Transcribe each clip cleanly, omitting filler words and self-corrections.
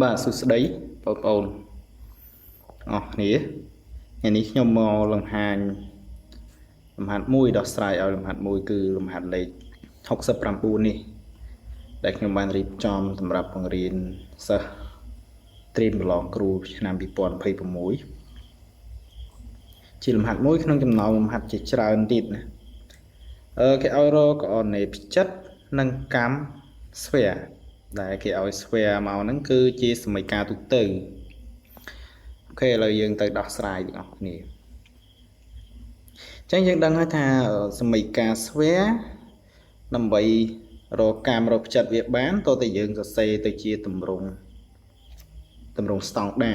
បាទសួស្តីបងប្អូនអរគ្នាថ្ងៃនេះខ្ញុំមកលង្ហាញលំហាត់មួយដោះស្រាយឲ្យលំហាត់មួយគឺលំហាត់លេខ69នេះដែលខ្ញុំបានរៀបចំសម្រាប់បង្រៀនសិស្សត្រៀមប្រឡងគ្រូឆ្នាំ2026ជាលំហាត់មួយក្នុងចំណោមលំហាត់ជាច្រើនទៀតណាគេឲ្យរកករណីផ្ចិតនិងកម្មស្វែដែលគេឲ្យស្វែមកហ្នឹងគឺជាសមីការទូទៅអូខេឥឡូវយើងទៅដោះស្រាយទាំងអស់គ្នាអញ្ចឹងយើងដឹងហើយថាសមីការស្វែដើម្បីរកកម្មរកផ្ចិតវាបានតើតែយើងសរសេរទៅជាទម្រង់ស្តង់ដា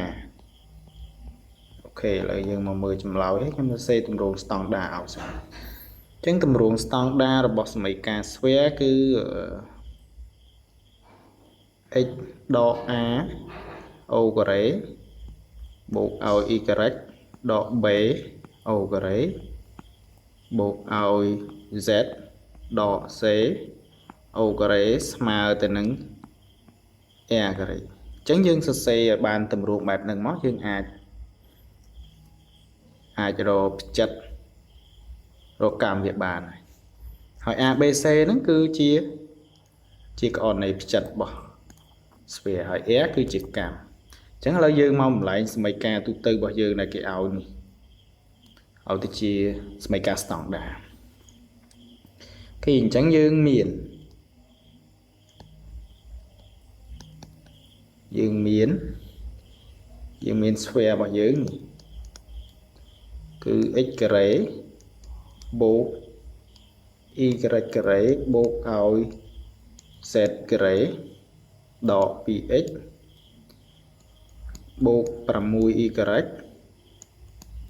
អូខេឥឡូវយើងមកមើលចម្លើយហើយខ្ញុំសរសេរទម្រង់ស្តង់ដាឲ្យសិនអញ្ចឹងទម្រង់ស្តង់ដារបស់សមីការស្វែគឺ x ដក a អូការ៉េបូកឲ្យ y ដក b អូការ៉េបូកឲ្យ z ដក c អូការ៉េស្មើទៅនឹង r ការ៉េអញ្ចឹងយើងសរសេរឲ្យបានទម្រង់បែបហ្នឹងមកយើងអាចរកផ្ចិតរកកម្មវាបានហើយ A B C ហ្នឹងគឺជាករណីផ្ចិតរបស់ស្វែហើយ R គឺជាកម្មអញ្ចឹងឥឡូវយើងមកបំលែងសមីការទូទៅរបស់យើងដែលគេឲ្យនេះឲ្យទៅជាសមីការស្តង់ដាគេអញ្ចឹងយើងមានស្វែរបស់យើងនេះគឺ x ការ៉េបូក y ការ៉េបូកឲ្យ z ការ៉េដក 2x បូក 6y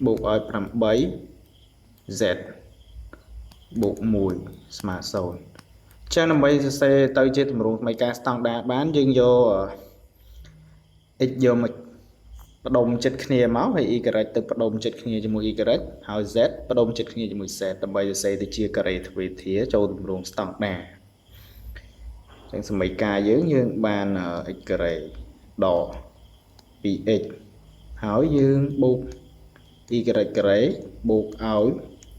បូកឲ្យ 8z បូក1ស្មើ0ចឹងដើម្បីសរសេរទៅជាទម្រង់សមីការស្តង់ដាបានយើងយក x យកមកបដុំចិត្តគ្នាមកហើយ y ទៅបដុំចិត្តគ្នាជាមួយ y ហើយ z បដុំចិត្តគ្នាជាមួយ z ដើម្បីសរសេរទៅជាការ៉េទ្វេធាចូលទម្រង់ស្តង់ដាចឹងសមីការយើងបាន x ការ៉េដក 2x ហើយយើងបូក y ការ៉េបូកឲ្យ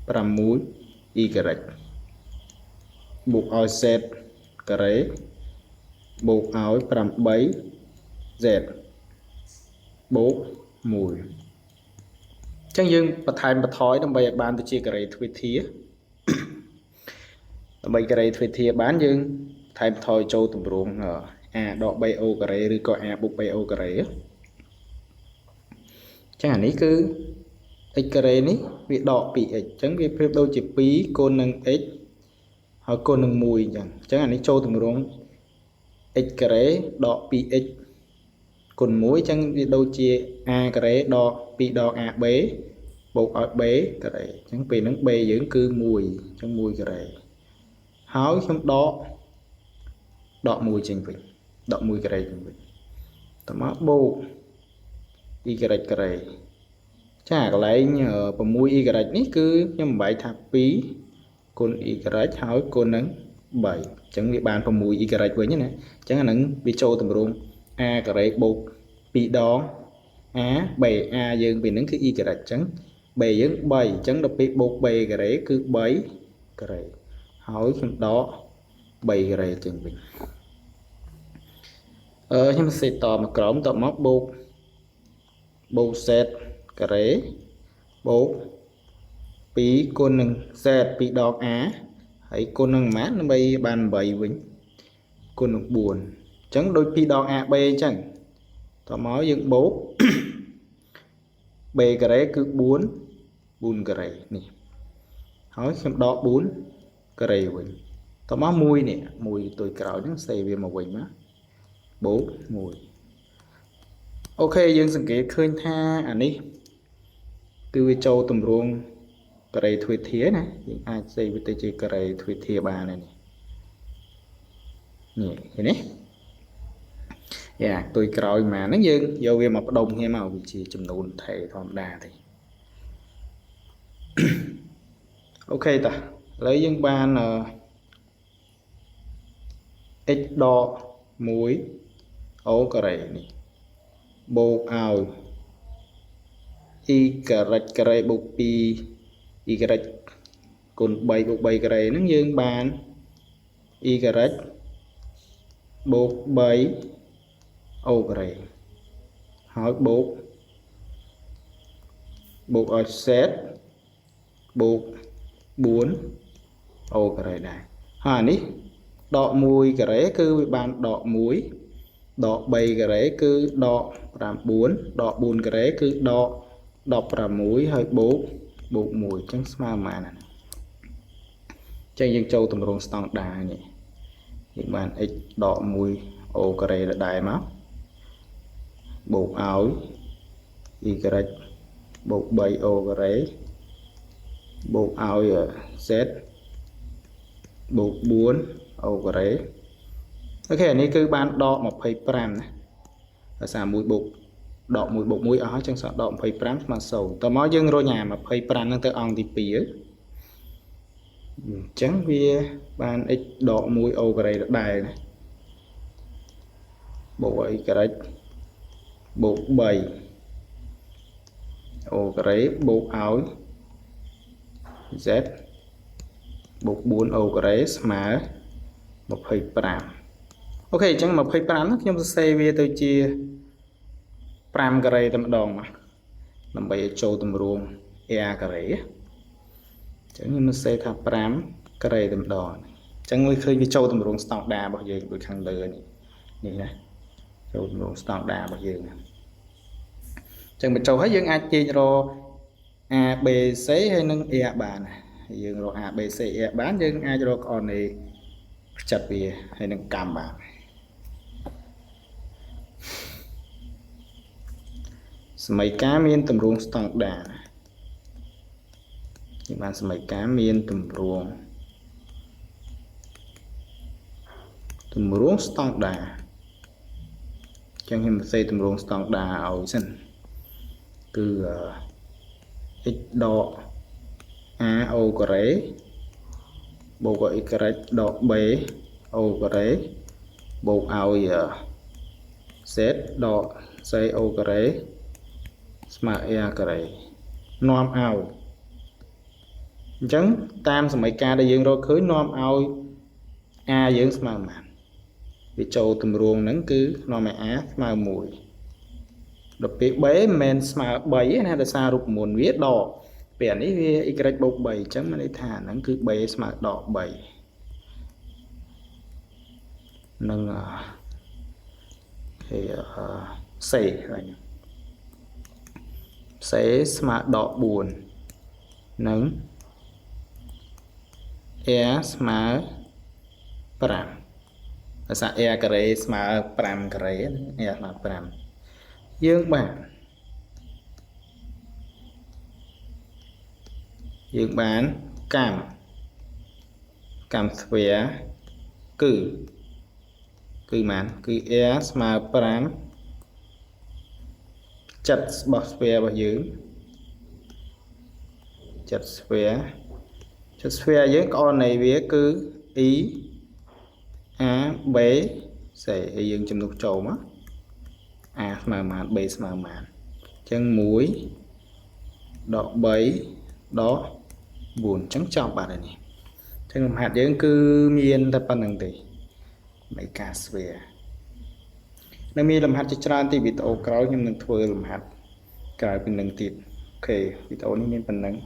6y បូកឲ្យ z ការ៉េបូកឲ្យ 8z បូក1អញ្ចឹងយើងបន្ថែមបន្ថយដើម្បីឲ្យបានទៅជាការ៉េទ្វេធាដើម្បីការ៉េទ្វេធាបានយើងថែមថយចូលទម្រង់ a ដក 3o ការ៉េឬក៏ a បូក 3o ការ៉េអញ្ចឹងអានេះគឺ x ការ៉េនេះវាដក 2x អញ្ចឹងវាប្រៀបដូចជា2គុណនឹង x ហើយគុណនឹង1អញ្ចឹងអានេះចូលទម្រង់ x ការ៉េដក 2x គុណ1អញ្ចឹងវាដូចជា a ការ៉េដក2ដង ab បូកឲ្យ b ការ៉េអញ្ចឹងពេលហ្នឹង b យើងគឺ1អញ្ចឹង1ការ៉េហើយខ្ញុំដក1ចេញវិញដក1ការ៉េចេញវិញតមកបូក y ការ៉េចាកន្លែង 6y នេះគឺខ្ញុំបំបែកថា2គុណ y ហើយគុណនឹង3អញ្ចឹងវាបាន 6y វិញណាអញ្ចឹងអាហ្នឹងវាចូលទម្រង់ a ការ៉េបូក2ដង a b a យើងពេលហ្នឹងគឺ y អញ្ចឹង b យើង3អញ្ចឹងដល់ពេលបូក b ការ៉េគឺ3ការ៉េហើយខ្ញុំដក3ការ៉េចេញវិញខ្ញុំសេតមកក្រោមតមកបូក z ការ៉េបូក2គុណនឹង z 2ដង a ហើយគុណនឹងប៉ុន្មានដើម្បីបាន8វិញគុណនឹង4អញ្ចឹងដូច2ដង a b អញ្ចឹងតមកយើងបូក b ការ៉េគឺ4ការ៉េនេះហើយខ្ញុំដក4ការ៉េវិញតមក1នេះ1ទុយក្រោយហ្នឹងសេវាមកវិញមកបូក1អូខេយើងសង្កេតឃើញថាអានេះគឺវាចូលទម្រង់ការ៉េទ្វេធាណាយើងអាចសេវាទៅជាការ៉េទ្វេធាបានហើយនេះឃើញទេយ៉ាទុយក្រោយមកហ្នឹងយើងយកវាមកផ្ដុំគ្នាមកវាជាចំនួនថេធម្មតាទេអូខេតាឥឡូវយើងបាន x ដក1អូការ៉េនេះ បូកឲ្យ y ការ៉េបូក2 y គុណ3បូក3ការ៉េហ្នឹងយើងបាន y បូក3 o ការ៉េហើយបូកបូកឲ្យ z បូក4 o ការ៉េដែរហើយអានេះដក1ការ៉េគឺវាបានដក1ដក3ការ៉េគឺដក9ដក4ការ៉េគឺដក16ហើយបូកបូក1អញ្ចឹងស្មើប៉ុន្មានណាអញ្ចឹងយើងចូលទម្រង់ស្តង់ដានេះយើងបាន x ដក1 o ការ៉េដដែលមកបូកឲ្យ y បូក3 o ការ៉េបូកឲ្យ z បូក4 o ការ៉េOK អានេះគឺបានដក25ណាដោយសារ1បូកដក1បូក1អស់ហើយចឹងសល់ដក25ស្មើ0តមកយើងរុញអា25ហ្នឹងទៅអង្គទី2អញ្ចឹងវាបាន x ដក1 o ការ៉េដដែលណាបូកឲ្យ y បូក3 o ការ៉េបូកឲ្យ z បូក4 o ការ៉េស្មើ25OK អញ្ចឹង25ហ្នឹងខ្ញុំសរសេរវាទៅជា5ការ៉េតែម្ដងមកដើម្បីឲ្យចូលទម្រង់ r ការ៉េអញ្ចឹងខ្ញុំសរសេរថា5ការ៉េតែម្ដងអញ្ចឹងមើលឃើញវាចូលទម្រង់ស្តង់ដារបស់យើងដូចខាងលើនេះនេះណាចូលទម្រង់ស្តង់ដារបស់យើងអញ្ចឹងបញ្ចូលហើយយើងអាចទាញរក A B C ហើយនិង R បានយើងរក A B C R បានយើងអាចរក coordinate ផ្ចិតវាហើយនឹងកម្មបានសមីការមានទម្រង់ស្តង់ដាយើងបានសមីការមានទម្រង់ទម្រង់ស្តង់ដាអញ្ចឹងខ្ញុំសរសេរទម្រង់ស្តង់ដាឲ្យសិនគឺ x ដក a o ការ៉េបូកឲ្យ y ដក b o ការ៉េបូកឲ្យ z ដក c o ការ៉េស្មើ r ការ៉េនាំឲ្យអញ្ចឹងតាមសមីការដែលយើងរកឃើញនាំឲ្យ a យើងស្មើប៉ុន្មានវាចូលទម្រង់ហ្នឹងគឺនាំឲ្យ a ស្មើ1ដល់ពេល b មិនមែនស្មើ3ទេណាដោយសាររូបមន្តវាដកពេលអានេះវា y បូក3អញ្ចឹងមានន័យថាហ្នឹងគឺ b ស្មើដក3និងហេ c ហើយ c ស្មើដក4និង r ស្មើ5ដោយសារ r ការ៉េស្មើ5ការ៉េ r ស្មើ5យើងបានយើងបានកម្មកម្មស្វែគឺគឺប៉ុន្មានគឺ r ស្មើ5ចិត្តរបស់ស្វែរបស់យើងចិត្តស្វែចិត្តស្វែយើងក្អនៃវាគឺ e a b c ហើយយើងចំនួនចូលមក a ស្មើប៉ុន្មាន b ស្មើប៉ុន្មានអញ្ចឹង1ដក3ដក4អញ្ចឹងចប់បាត់ហើយនេះអញ្ចឹងលំហាត់យើងគឺមានតែប៉ុណ្្នឹងទេនៃការស្វែនៅមានលំហាត់ជាច្រើនទីវីដេអូក្រោយខ្ញុំនឹងធ្វើលំហាត់ក្រៅពីនឹងទៀត OK វីដេអូនេះមានប៉ុណ្្នឹង។